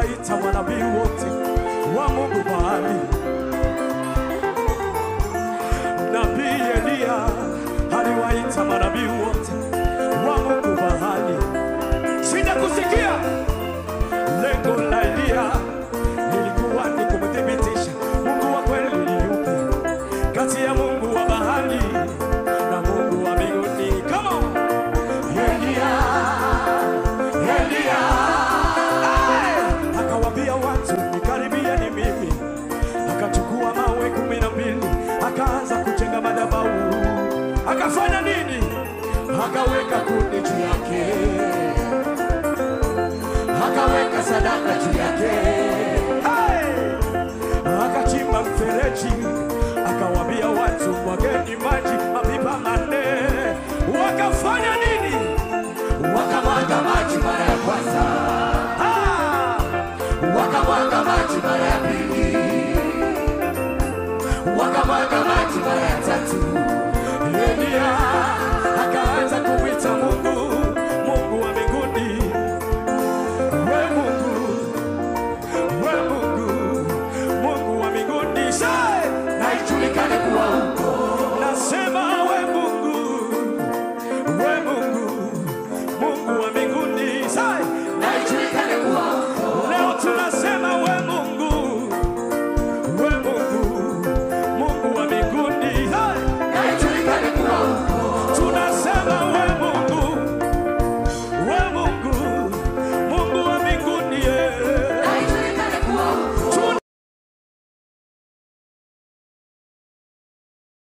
Aliwaita manabii wote wa Mungu Baali. Nabii Eliya aliwaita manabii wote wa Mungu Baali. Sijakusikia. Lengo la Eliya lilikuwa ni kumthibitisha Mungu wa kweli ni yupi kati ya Mungu wa Baali na Mungu wa mbinguni. Come on. Eliya, Eliya. Hey! Akawaambia watu, nikaribia ni mimi. Akachukua mawe 12, akaanza kujenga madhabahu. Akafanya nini? Akaweka kuni juu yake, akaweka sadaka juu yake. Hey! Akachimba mfereji, akawaambia watu, mwageni maji mapipa 4. Wakafanya nini? Wakamwaga maji mara ya kwanza, wakamwaga maji mara ya pili, wakamwaga maji mara ya tatu.